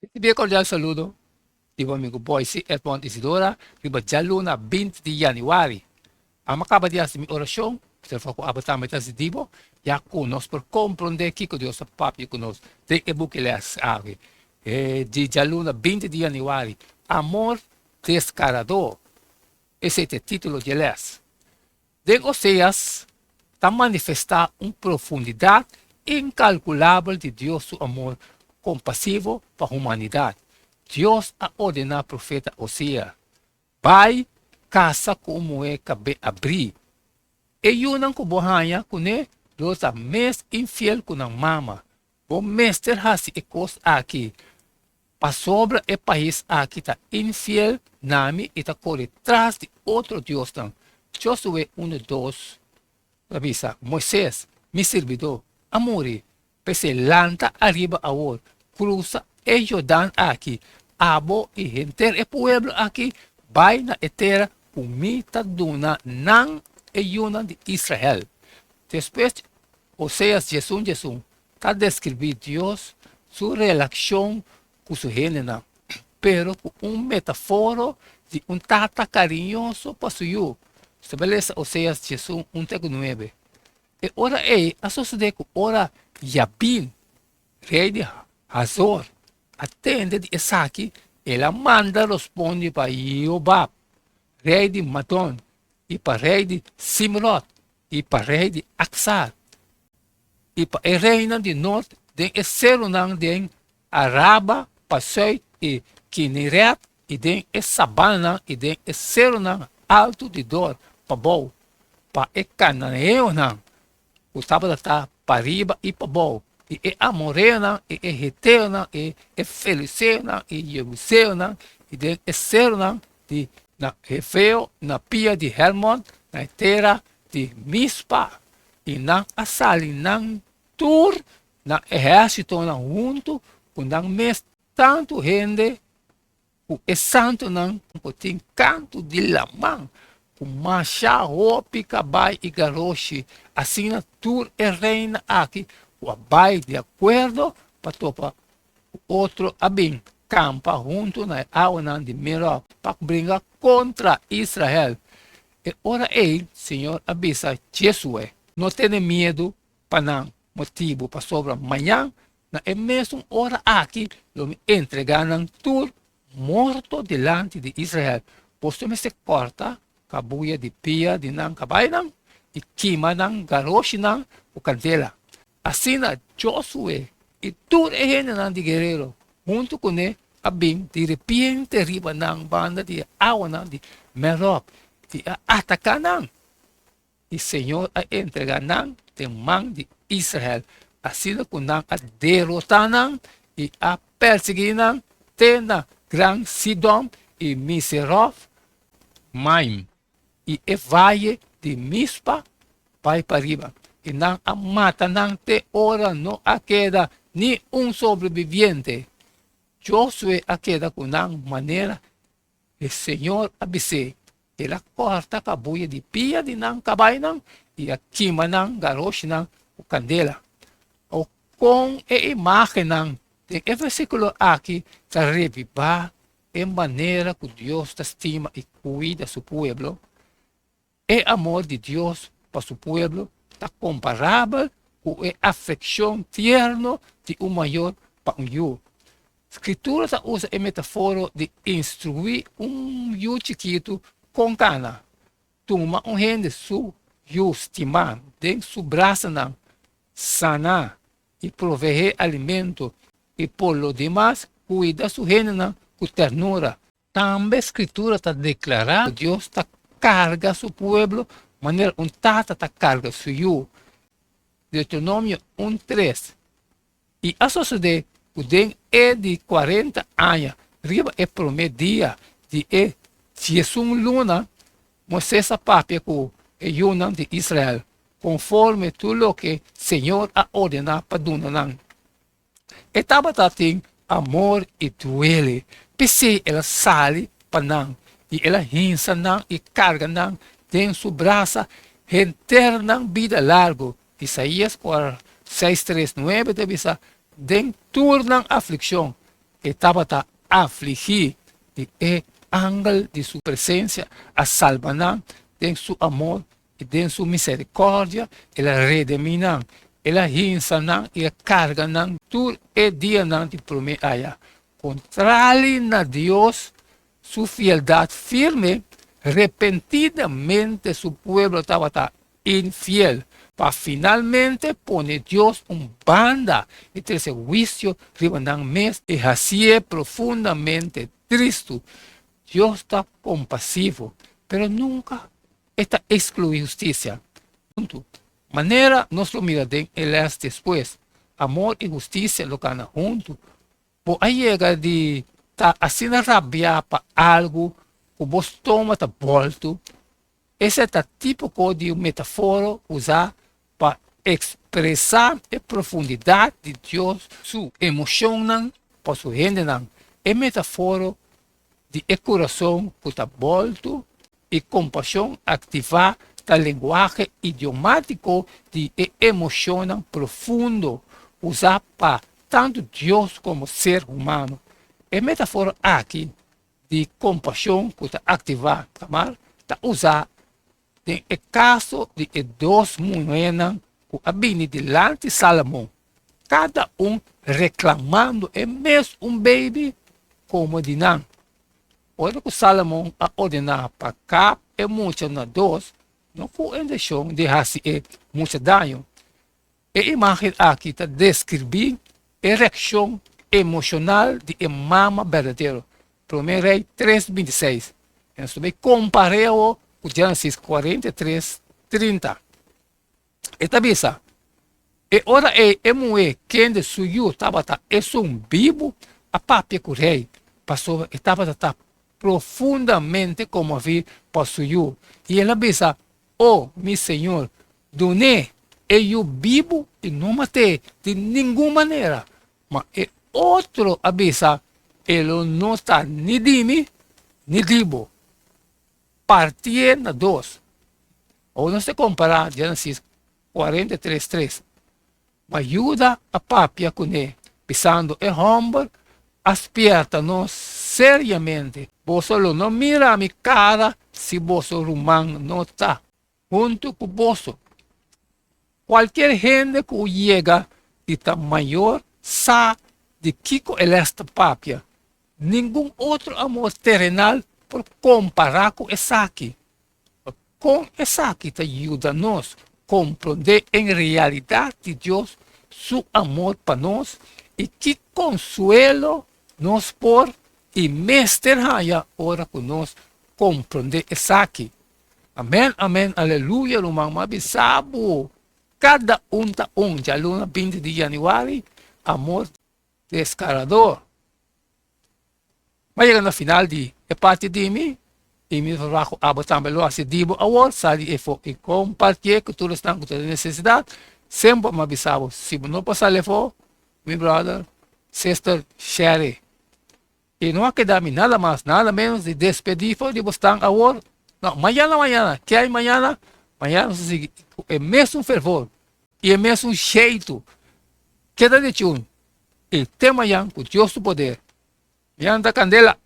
Ricibi e cordial saludo di bo amigo Boyce Edmond Isidora riba djaluna 20 di januari. Amo a caba di haci mi oracion, mi ta rfa cu abo tambe ta haci di bo, ya cu nos por comprende kico Dios ta papia cu nos den e buki les awe. E di djaluna 20 di januari, Amor Descarador, esey ta e titulo di e les. Den Oseas ta manifestá un profundidat inkalkulabel di Dios su amor kompasivo pa humanidat. Dios a ordená profeta Osea, Bai kasa ku un muhé kabé abrí. E yunan ku bo haña kuné lo ta mes infiel ku nan mama. Bo mester hasi e kos aki Pasobra e pais aki ta infiel na mi i ta kore tras di otro diosnan. Josué unu dos ta bisa, Moises, mi sirbidó, a muri. P'esei lanta ariba awor, krusa e Jordan aki, abo i henter e pueblo aki bai na e tera ku mi ta duna nan e yunan di Israel. Despues di Oseas 11 11, ta deskribí Dios su relashon ku su hendenan, pero ku un metaforo di un tata kariñoso pa su yu. Nos ta bai lesa Oseas 11, un te ku nuebe. E ora ei a sosodé ku ora Jabin, rei di Hazor, a tende di esaki, el a manda rospondi pa Jobab, rei di Madon, i pa rei di Simrod, i pa rei di Aksar, i pa e reinan di nort den e serunan den Araba pa sùit i Kineret i den e sabananan i den e serunan altu di Dor pabou, pa e kananeonan ku tabata ta pariba i pabou, i e amoreonan i e heteonan i e feliseonan i jebuseonan i den e serunan di na Hefeo na pia di Hermon na e tera di Mispa, i nan a sali nan tur nan ehérsitonan huntu ku nan mes tantu hende ku e santunan ku tin kantu di laman, ku masha hopi kabai i garoshi, asina tur e reinan aki ku a bai di akuerdo pa topa ku otro a bin kampa huntu na e awanan di Merob pa bringa kontra Israel. E ora ei Señor a bisa Jesue, No tene miedu pa nan motibu, pasobra mañan na e mesun ora aki lo mi entregá nan tur morto dilanti di Israel. Boso mester kòrta kabuya di pia di nan kabainan i kima nan garoshinan ku kandela. Asina Josue i tur e hendenan di guerero huntu kuné a bin di repente riba nan banda di e awanan di Merob i a ataká nan. I señor a entregá nan den man di Israel, asina ku nan a derotá nan i a persiguí nan te na Gran Sidon i Miserof Maim. i e vaye di Mispa bai pariba, i nan a mata nan te ora no a keda ni un sobrebibiente. Josue a keda ku nan manera e señor a bis'é. El a kòrta kabuya di pia di nan kabainan i a kima nan garoshinan ku kandela. O kon e imágennan den e versíkulo aki ta rebibá E manera ku Dios ta stima i kuida su pueblo, E amor di Dios pa su pueblo ta komparabel ku e afekshon tierno di un mayor pa un yu. Skritura ta usa e metaforo di instruí un yu chikitu kon kana. Tuma un hende su yu stimá den su brasanan, sana i proveé alimento i por lo demas kuida su hendenan ku ternura. Tambe Skritura ta deklará ku Dios ta karga su pueblo manera un tata ta karga su yu. Deuteronomio un tres, I a sosodé ku den e di kuarenta aña, riba e promé dia di e diesun luna, Moisés a papia ku e yunan di Israel, konforme tur loke Señor a ordená pa duna nan. E tabata tin amor i duele, p'esei el a sali pa nan, i el a hinsa nan i karga nan den su brasa henter nan bida largu. Isaías 6 3, 9 ta bisa, Den tur nan aflikshon. E tabata afligí i e angel di su presensia a salba nan den su amor i den su miserikòrdia el a redemí nan. El a hinsa nan i a karga nan tur e dianan di promé aya. Kontrali na Dios su fieldat firme, repentidamente su pueblo tabata infiel, pa finalmente pone Dios un banda i trese huisio riba nan mes i hasié profundamente tristu. Dios ta kompasivo, pero nunka e ta ekskluí hustisia. Huntu, manera nos lo mira den e lès despues, amor i hustisia lo kana huntu. Bo a yega di ta asina rabiá pa algu ku bo stoma ta bòltu? Esei ta típiko di un metafora usá pa ekspresá e profundidat di Dios su emoshonnan pa su hendenan. E metafora di e kurason ku ta bòltu i kompashon aktivá ta lenguahe idiomátiko di e emoshonnan profundo usá pa tantu Dios komo ser humano. E metafora aki di kompashon ku ta aktivá Tamar ta usá den e kaso di e dos muhénan ku a bini dilanti Salomon, kada un reklamando e mes un beibi komo di nan. Ora ku Salomon a ordená pa kap e mucha na dos, no ku intenshon di hasi e mucha daño. E imágen aki ta deskribí e reakshon emoshonal di e mama berdadero, Promé Rei tres 26. I nos ta bai kompar'é awor ku Génesis 43, 30. E ta bisa, E ora ei e muhé kende su yu tabata esun bibu a papia ku rei, pasobra e tabata ta profundamente konmoví pa su yu. I el a bisa, O, mi señor, dun'é e yu bibu i no mat'é di ningun manera. Ma e otro a bisa, E lo no ta ni di mi ni di bo. Partié na dos. Awor nos ta kompará Génesis 43, tres. Ma Juda a papia kuné, bisando, E hòmber a spièrta nos seriamente, Boso lo no mira mi kara si boso ruman no ta huntu ku boso. Kualkier hende ku yega di ta mayor sa di kiko e lès ta papia. Ningun otro amor terenal por kompará ku esaki. Kon esaki ta yuda nos komprondé en realidat di Dios su amor pa nos i ki konsuelo nos por i mester haña ora ku nos komprondé esaki? Amen amen aleluya ruman mi a bisa bo kada un ta un djaluna 20 di januari amor deskarador. Mi a yega na final di e parti di mi i mi ta traha ku abo tambe lo hasi di bo awor sali efo i kompartié ku tur esnan ku ta den nesesidat. Semper mi a bisa bo si bo no por sali efo mi brother, sister share. I no a keda mi nada mas nada menos di despedí for di bo stan awor. No, mañana mañana, ke hay mañana? Mañana nos ta sigui ku e mesun fervor i e mesun sheitu. Keda di chun i te mañan ku Dios su poder. Mañana ta kandela.